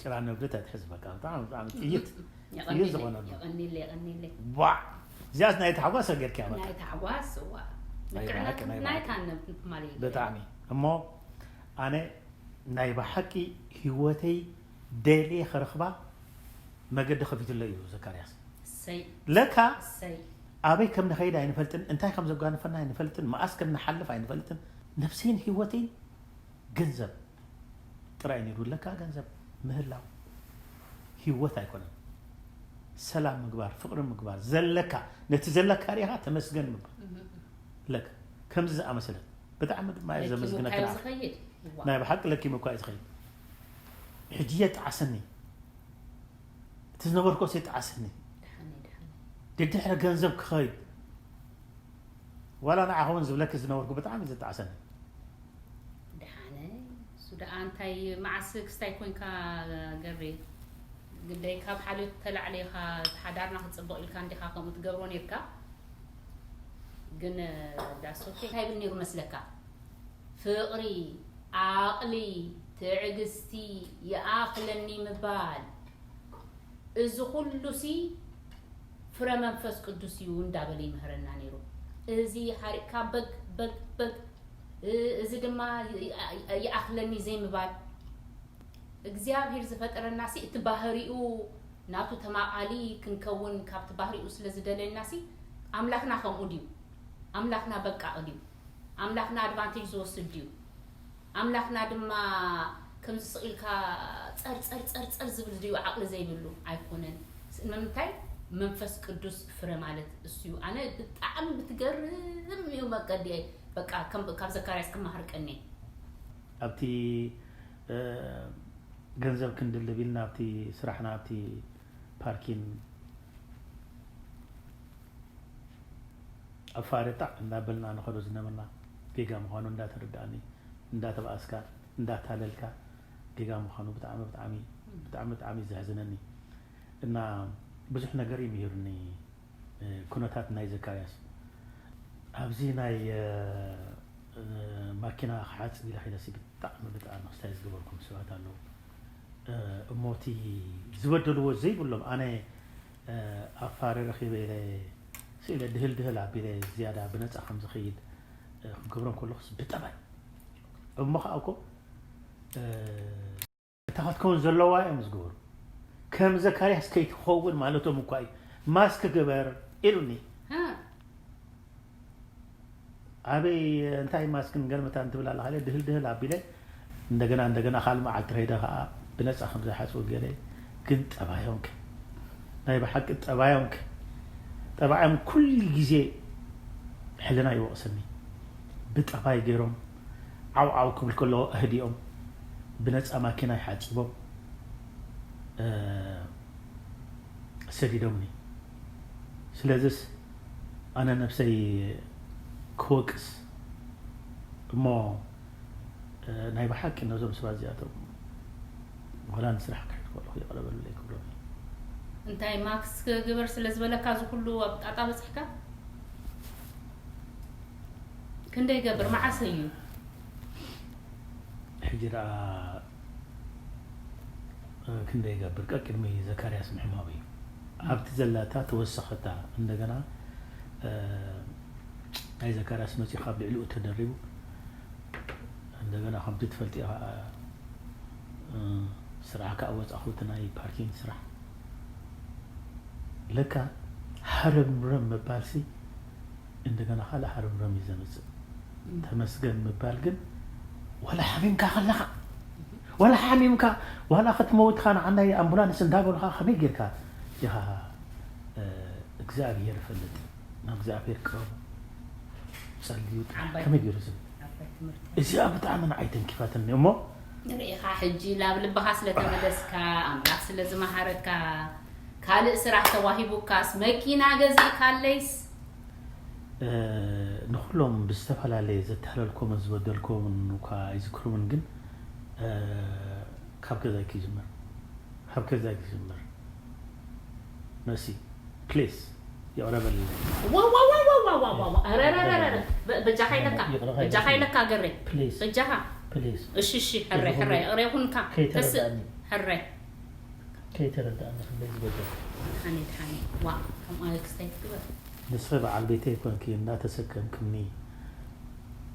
ጭራ ነብደት ኣይትሕዝ በቃ ብጣዕሚ ብጣዕሚ ጥይት ጥይት ዝኾነ ኣሎ የቐኒለ የቐኒለ ዋ እዚኣስ ናይ ተሓጓስ ሰገድክያ በቃ ናይ ታዕዋስ እዋ ናይ ንቅዕነት ብሓቂ፣ ናይ ናይ ብሓቂ። ታነብ ማለ ብጣዕሚ እሞ ኣነ ናይ ብሓቂ ህይወተይ ደልየ ክረኽባ መገዲ ከፊትሎ እዩ ዘካርያስ ሰይ ለካ ሰይ ኣበይ ከም ንኸይድ ኣይንፈልጥን እንታይ ከም ዘጓንፈና ኣይንፈልጥን መኣስ ከም ንሓልፍ ኣይንፈልጥን ነብሰይን ህይወተይን ገንዘብ ጥራይ ነይሩ ለካ ገንዘብ ምህላው ህይወት ኣይኮነን ሰላም ምግባር ፍቅሪ ምግባር ዘለካ ነቲ ዘለካ ሪኢኻ ተመስገን ምግባር ለካ ከምዚ ዝኣመሰለት ብጣዕሚ ድማ እየ ዘመስግነካ ለኪሙካዮ ንዓኻ። ዝኸይድ እዋ ናይ ብሓቂ ለኪሙካ እዩ ዝኸይድ ሕጂ የጣዓሰኒ እቲ ዝነበርኮስ የጣዓሰኒ ደሓነይ ደሓነይ ደድሕሪ ገንዘብ ክኸይድ ዋላ ንዓኸውን ዝብለኪ ዝነበርኩ ብጣዕሚ እዩ ዘጣዓሰኒ ደሓነይ እሱ ደኣ እንታይ መዓስ ክስታይ ኮንካ ገሬ ግደይ ካብ ሓልዮት ተላዕለ ኢኻ ሓዳርና ክፅበቕ ኢልካ እንዲኻ ከምኡ ትገብሮ ነርካ ግን ዳሶኬ እንታይ ይብል ነይሩ መስለካ ፍቕሪ ዓቕሊ ትዕግስቲ ይኣኽለኒ ምባል እዚ ኩሉሲ ፍረ መንፈስ ቅዱስ እዩ እንዳበለ ይምህረና ነይሩ። እዚ ሓሪቕካ በግ በግ በግ እ- እዚ ድማ ይ- ይ- ይኣኽለኒ ዘይምባል እግዚኣብሔር ዝፈጠረና ሲ እቲ ባህሪኡ ናቱ ተማቓሊ ክንከውን ካብቲ ባህሪኡ ስለ ዝደለየና ሲ ኣምላኽና ከምኡ ድዩ? ኣምላኽና በቃ ድዩ? ኣምላኽና ኣድቫንቴጅ ዝወስድ ድዩ? ኣምላኽና ድማ ከምዚ ስቕ ኢልካ ጸር ጸር ጸር ጸር ዝብል ድዩ ዓቕሊ ዘይብሉ? ኣይኮነን። ስ- ንምንታይ? መንፈስ ቅዱስ ፍረ ማለት እሱ እዩ። ኣነ ብጣዕሚ ብትገርም እዩ መቀዲ በቃ ከም- ካብ ዘካርያስ ክመሃር ቀንየ። ኣብቲ እ፣ ገንዘብ ክንድልብ ኢልና ኣብቲ ስራሕና ኣብቲ ፓርኪን ኣብ ፋሬጣ እንዳበልና ንኸዶ ዝነበርና ጌጋ ምዃኑ እንዳተረዳእኒ እንዳተባኣስካ እንዳታለልካ ጌጋ ምዃኑ ብጣዕሚ ብጣዕሚ ብጣዕሚ ብጣዕሚ ዘሕዝነኒ እና ብዙሕ ነገር እዩ ምሂሩኒ ኩነታት ናይ ዘካርያስ ኣብዚ ናይ ማኪና ክሓፅብ ኢለ ከይደሲ ብጣዕሚ ብጣዕሚ ክስታይ ዝገበርኩም ሰባት ኣለዉ። እሞ እቲ ዝበደልዎ ዘይብሎም ኣነ ኣፋሪ ረኺበ ኢለ ስኢለ ድህል ድህል ኣቢለ ዝያዳ ብነፃ ከም ዝኸይድ ክገብሮም ከለኹስ ብጠባይ እሞ ከዓ እኮ እታ ክትከውን ዘለዋ እዮም ዝገበሩ። ከም ዘካርያስ ከይትኸውን ማለቶም እኳ እዩ። ማስክ ግበር ኢሉኒ። ኣበይ እንታይ ማስክን ገልመታን ትብል ኣለኻ ኢለ ድህል ድህል ኣቢለ እንደገና እንደገና ካልእ መዓልቲ ከይደ ከዓ ብነፃ ከም ዝሓፅቡ ገለ ግን ጠባዮም ከ ናይ ብሓቂ ጠባዮም ከ ጠባዮም ኩሉ ግዜ ሕልና ይወቕሰኒ። ብጠባይ ገይሮም ዓው ዓው ክብል ከለዎ ኣህዲኦም ብነፃ ማኪና ይሓፅቦም ሰዲዶምኒ። ስለዚስ ኣነ ነብሰይ ክወቅስ እሞ ናይ ብሓቂ ነዞም ሰባት እዚኣቶም ወላ ንስራሕ ክሕድ ከለኹ ይቕረ በሉለይ ክብሎም። እንታይ ማክስ ክግበር ስለ ዝበለካ እዚ ኩሉ ኣብ ጣጣ በፅሕካ? ክንደይ ገብር መዓስ እዩ? ሕጂ ደኣ ክንደይ ይገብር ቀቅድሚ ዘካርያስ ምሕማው እዩ ኣብቲ ዘለታ ተወሰኸታ እንደገና ናይ ዘካርያስ መፂኡ ካብ ልዕሊኡ ተደሪቡ እንደገና ከምቲ ትፈልጢ ከዓ ስራሕ ከዓ ወፃኹ እቲ ናይ ፓርኪንግ ስራሕ ለካ ሃረምረም ምባልሲ እንደገና ካልእ ሃረምረም እዩ ዘምፅእ ተመስገን ምባል ግን ዋላ ሓሚምካ ከለኻ ዋላ ሓሚምካ ዋላ ክትመውትኻ ንዓናይ ኣምቡላንስ እንዳበሉኻ ከመይ ጌርካ ኢኻ እግዚኣብሔር ይፈልጥ ናብ እግዚኣብሔር ቅረቡ ጸልዩ ጥራሕ ከመይ ገይሩ ዝብል እዚኣ ብጣዕሚ ንዓይ ተንኪፋትኒ እሞ ንርኢኻ ሕጂ ናብ ልብኻ ስለተመለስካ ኣምላኽ ስለዝመሃረካ ካልእ ስራሕ ተዋሂቡካስ መኪና ገዚእካለይስ ንኩሎም ብዝተፈላለየ ዘተሃለልኮምን ዝበደልኮምን እኳ ኣይዝክሮምን ግን ካብ ገዛይ ክጅምር ካብ ገዛይ ክጅምር መሲ ፕሊስ ይቕረ በልለይ በጃኻ ኢለካ በጃኻ ኢለካ ገሬ በጃኻ እሺ እሺ ሕረ ሕረ እቕሬ ኩንካ ተስእ ሕረ ከይተረዳእኒ ክንደይ ዝበደል ሓኔ ሓኔ ዋ ከምኣ ክስታይ ትግበር ንስኺ በዓል ቤተይ ኮንኪ እንዳተሰከምክኒ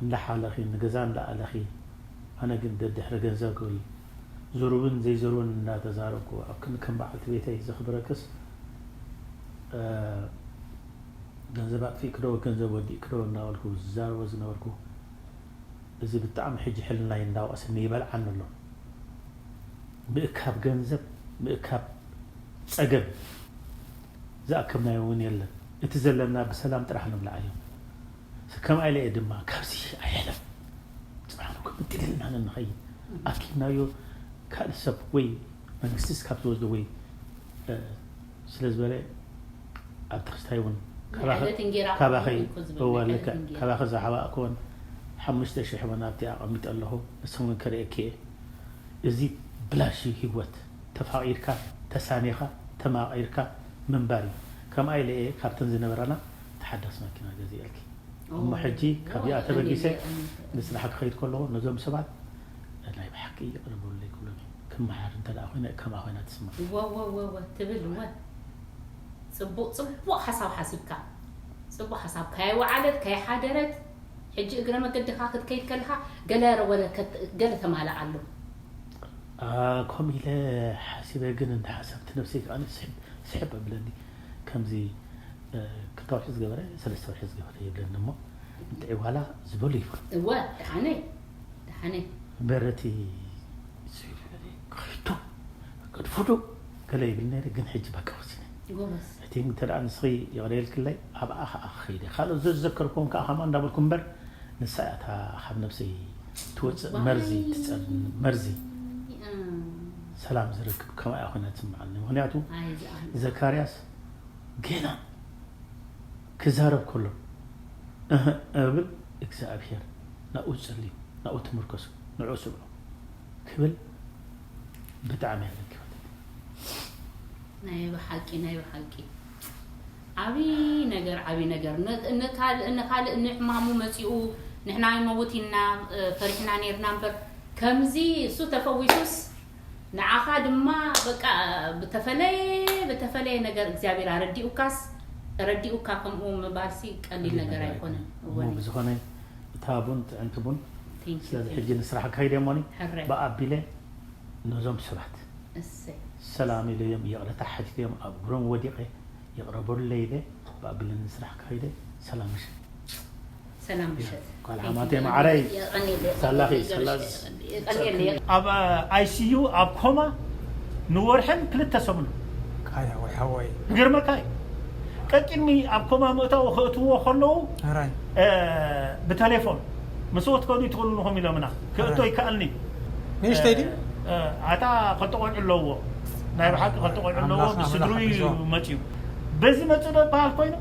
እንዳሓለኺ ንገዛ እንዳኣለኺ ኣነ ግን ደድሕሪ ገንዘብ ክብል ዝሩብን ዘይዝሩብን እንዳተዛረብኩ ኣብ ክንዲ ከም በዓልቲ ቤተይ ዘኽብረክስ ገንዘብ ኣጥፊእክዶ ገንዘብ ወዲእክዶ እንዳበልኩ ዝዛረቦ ዝነበርኩ እዚ ብጣዕሚ ሕጂ ሕልናይ እንዳወቀሰኒ ይበልዓኒ ኣሎ ምእካብ ገንዘብ ምእካብ ፀገም ዝኣከብናዮ እውን የለን እቲ ዘለና ብሰላም ጥራሕ ንብላዕ እዮም ከምኣ ኢለ እየ ድማ ካብዚ ኣይሕለም ፅባሕ ንግሆ ምጥል ኢልና ንኸይድ ኣኪብናዮ ካልእ ሰብ ወይ መንግስቲ ካብ ዝወስዶ ወይ ስለ ዝበለ ኣብ ትሕዝታይ እውን ካባኺ ዝሓባእክወን ሓሙሽተ ሽሕ እውን ኣብቲ ኣቐሚጠ ኣለኹ ንስም እውን ክርእየኪ እየ እዚ ብላሽ ህይወት ተፋቒርካ ተሳኒኻ ተማቒርካ ምንባር እዩ ከምኣ ኢለ እየ ካብተን ዝነበራና ተሓዳስ መኪና ገዚኤልኪ እሞ ሕጂ ካብዚኣ ተበጊሰ ንስራሕ ክኸይድ ከለኹ ነዞም ሰባት ናይ ብሓቂ ይቕረ በሉለይ ክብሎም እየ ክመሓር እንተ ደኣ ኮይነ ከምኣ ኮይና ትስማዕ ወወወወ ትብል ወ ፅቡቅ ፅቡቅ ሓሳብ ሓሲብካ ፅቡቅ ሓሳብ ካይወዓለት ካይሓደረት ሕጂ እግረ መገድኻ ክትከይድ ከለኻ ገለ ወለ ገለ ተማልእ ኣሎ ከምኡ ኢለ ሓሲበ ግን እንደ ሓሳብቲ ነብሰይ ከዓ ስሕብ ኣብለኒ ከምዚ ክልተ ወርሒ ዝገበረ ሰለስተ ወርሒ ዝገበረ ይብለኒ እሞ እንታይ ዋላ ዝበሉ ይብሉ እወ ደሓነይ ደሓነይ በረቲ ከይቶ ገድፎዶ ገለ ይብል ነይረ ግን ሕጂ በቃ ወሲነ ጎበዝ እቲ እንተ ደኣ ንስኺ ይቕረ ኢልክለይ ኣብኣ ከዓ ክኸይደ ካልኦት ዘዘከርኩም ከዓ ከምኣ እንዳበልኩም እምበር ንሳ እያ እታ ካብ ነብሰይ ትወፅእ መርዚ ትፀብ መርዚ ሰላም ዝረክብ ከምኣ እያ ኮይና ትስምዓኒ ምክንያቱ ዘካርያስ ገና ክዛረብ ከሎ እህ እብል እግዚኣብሔር ናብኡ ጸልዩ ናብኡ ተመርከሱ ንዕኡ ስምዑ ክብል ብጣዕሚ እያ ዘኪራትኒ። ናይ ብሓቂ ናይ ብሓቂ ዓብዪ ነገር፣ ዓብዪ ነገር። ን-፣ ንካል-፣ ንካልእ ንሕማሙ መፂኡ፣ ንሕና ይመውት ኢልና፣ እ፣ ፈሪሕና ነይርና እምበር፣ ከምዚ እሱ ተፈዊሱስ፣ ንዓኻ ድማ በቃ ብተፈለየ፣ ብተፈለየ ነገር እግዚኣብሔር ኣረዲኡካስ፣ ረዲኡካ ከምኡ ምባልሲ ቀሊል ቀሊል ነገር ነገር ኣይኮነን። ኣይኮነን። እሞ እወኒ። ብዝኾነ እታ ቡን ጥዕምቲ ቡን፣ Thank you, ስለዚ thank ሕጂ you። ንስራሕ ክኸይድ እየ እሞኒ፣ ሕራይ። ብኣቢለ ነዞም ሰባት እሰይ። ሰላም ኢለዮም፣ ይቕረታ ሓቲተዮም፣ ኣብ እግሮም ወዲቐ፣ ይቕረበሉለይ ኢለ፣ ብኣቢለ ንስራሕ ክኸይደ፣ ሰላም ምሸት። ሰላም ምሸት። ጓል ሓማተይ መዓረይ። የቐንየለይ። ሳላኺ፣ ሳላ-፣ የቐንየለይ። ኣብ ኣይ ሲ ዩ፣ ኣብ ኮማ ንወርሕን ክልተ ሰሙን። ካይ ሓወይ፣ ሓወይ። ይገርመካ እዩ። ቀቂድሚ ኣብ ኮማ ምእታው ከእትዎ ከለዉ፣ ሕራይ። እ፣ ብቴሌፎን ምስ ወትከዱ ይትኽእሉ ንኹም ኢሎምና። ክእቶ ሕራይ። ይከኣልኒ። ንእሽተይ ድዩ? እ፣ ኣታ ክልተ ቆልዑ ኣለዎ። ናይ ብሓቂ ክልተ ቆልዑ ኣለዎ፣ ኣምላኽ፣ ምስ ኣምላኽ ስድሩ እዩ ሓግዞ። መፅዩ። በዚ መፅኡ ዶ ይበሃል ኮይኑ?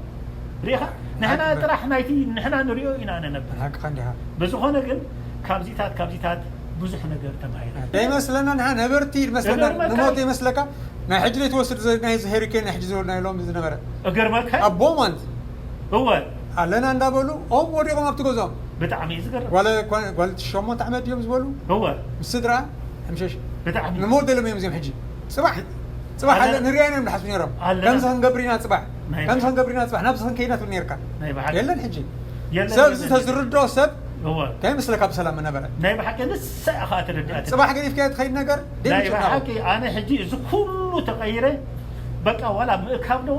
ሪኢኻ? ንሕና ሓቂ ጥራሕ ናይቲ ንሕና ንሪኦ ኢና ንነብር። ሓቅኻ እንዲኻ። ብዝኾነ ግን ካብዚታት፣ ካብዚታት ብዙሕ ነገር ተማሂረ። ዘይመስለና ንሕና ነበርቲ ይመስለና። እገርመካ ንሞት እዩ። ይመስለካ? ናይ ሕጂ ዘይትወስድ ዘ-፣ ናይ ሄሪኬን ናይ ሕጂ ዝበሉ ናይ ሎሚ ዝነበረ። እገርመካ? ኣቦ ማለት እወ። ኣለና እንዳበሉ ኦም ወዲቖም ኣብቲ ገዝኦም። ብጣዕሚ እዩ ዝገርም። ጓል፣ ጓል፣ ጓል ሸሞንተ ዓመት ድዮም ዝበሉ? እወ። ምስ ስድራ ሕምሸሽ። ብጣዕሚ። ንሞት ደሎም እዮም እዚኦም ሕጂ። ጽባሕ፣ ጽባሕ ኣለ-፣ ኣለ ንሪኣና እዮም ዝሓስቡ ነይሮም። ኣለና። ከምዚ ክንገብር ኢና ጽባሕ። ናይ ከምዚ ብሓቂ። ክንገብር ኢና ጽባሕ። ናብዚ ክንከይድ ኢና ትብል ነይርካ። ናይ ብሓቂ። የለን ሕጂ። የለን፣ ሰብ የለን፣ እዚ የለን። ተዝርድኦ ሰብ እወ። ከይመስለካ ብሰላም ምነበረ። ናይ ብሓቂ ንሳ ኢኻ ተረዲኣትኒ። ጽባሕ ገዲፍካዮ ትኸይድ ነገር ናይ ደንግጽ እናበሉ። ብሓቂ ኣነ ሕጂ እዚ ኩሉ ተቐይረ፣ በቃ ዋላ ምእካብ ዶ፣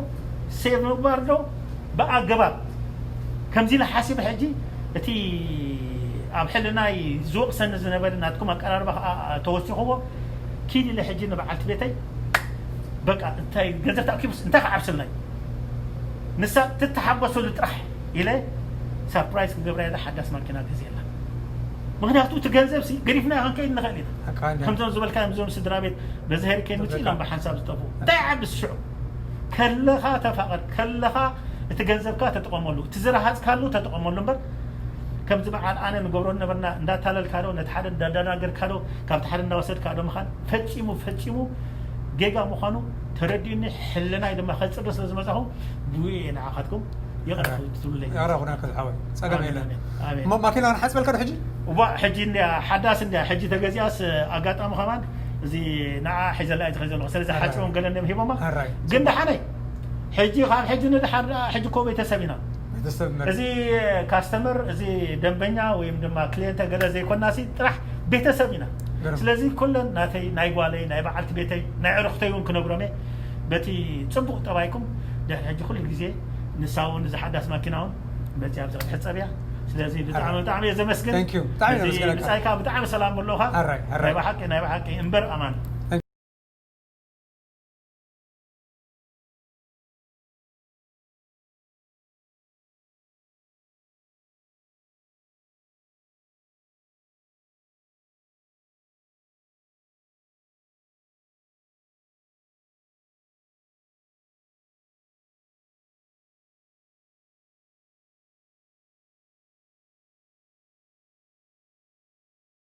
ሴቭ ምግባር ዶ፣ ብኣገባብ ከምዚ ኢለ ሓሲበ ሕጂ እቲ ኣብ ሕልናይ ዝወቕሰኒ ዝነበረ ናትኩም ኣቀራርባ ከዓ ተወሲኽዎ፣ ኪድ ኢለ ሕጂ ንበዓልቲ ቤተይ በቃ እንታይ ገንዘብ ተኣኪቡስ እንታይ ክዓብሰልና እዩ? ንሳ ትተሓጎሰሉ ጥራሕ ኢለ ሰርፕራይዝ ክገብራ ኢለ ሓዳስ ማኪና ገዚኤላ። ምኽንያቱ እቲ ገንዘብ ሲ ገዲፍና ክንከይድ ንኽእል ኢና። ሓቃ እንድያ። ከምዞም ዝበልካዮም እዞም ስድራ ቤት በዚ ሄሪኬን ምጽእ ኢሎም ብሓንሳብ ዝጠፍኡ። እንታይ ይዓብስ ሽዑ? ከለኻ ተፋቐር፣ ከለኻ እቲ ገንዘብካ ተጠቐመሉ፣ እቲ ዝረሃጽካሉ ተጠቐመሉ እምበር ከምዚ በዓል ኣነ ንገብሮ ነበርና እንዳታለልካ ዶ፣ ነቲ ሓደ እንዳደናገርካ ዶ፣ ካብቲ ሓደ እንዳወሰድካ ዶ ምኻን ፈጺሙ፣ ፈጺሙ ጌጋ ምዃኑ ተረዲኡኒ፣ ሕልናይ ድማ ከጽሪ ስለ ዝመጻኹ ብኡ እየ ንዓኻትኩም ይቕረ ኣረ። ትብሉለይ። ይቕረ ኩነካ ዝሓወይ። ጸገም ኣሜን፣ የለን። ኣሜን፣ ኣሜን። እሞ ማኪና ክንሓጽበልካ ዶ ሕጂ? እዋ፣ ሕጂ እንድያ፣ ሓዳስ እንድያ፣ ሕጂ ተገዚኣስ ኣጋጣሚ ከማን እዚ ንዓ ሒዘላ እየ ዝኸይድ ዘለኹ። ስለዚ ኣረ። ሓጺቦም ገለ እንድዮም ሂቦማ። ኣራይ። ግን ደሓነይ፣ ሕጂ ካብ ሕጂ ንደሓር ደኣ ሕጂ እኮ ቤተሰብ ኢና። ቤተሰብ መ- እዚ ካስተመር፣ እዚ ደንበኛ ወይም ድማ ክሊየንተ ገለ ዘይኮናሲ ጥራሕ ቤተሰብ ኢና። ገርም። ስለዚ ኩለን ናተይ፣ ናይ ጓለይ፣ ናይ በዓልቲ ቤተይ፣ ናይ ዕርኽተይ እውን ክነግሮም እየ። በቲ ጽቡቕ ጠባይኩም ድሕሪ ሕጂ ኩሉ ግዜ ንሳ እውን እዚ ሓዳስ ማኪና እውን መፅያ ኣብዚ ክትሕፀብ እያ። ስለዚ ብጣዕሚ፣ ኣራይ። ብጣዕሚ እየ ዘመስግን። Thank you። ብጣዕሚ እዚ ዘመስግነካ። ምፃእካ ብጣዕሚ ሰላም ኣለኻ። ኣራይ፣ ኣራይ። ናይ ብሓቂ፣ ናይ ብሓቂ እምበር ኣማን።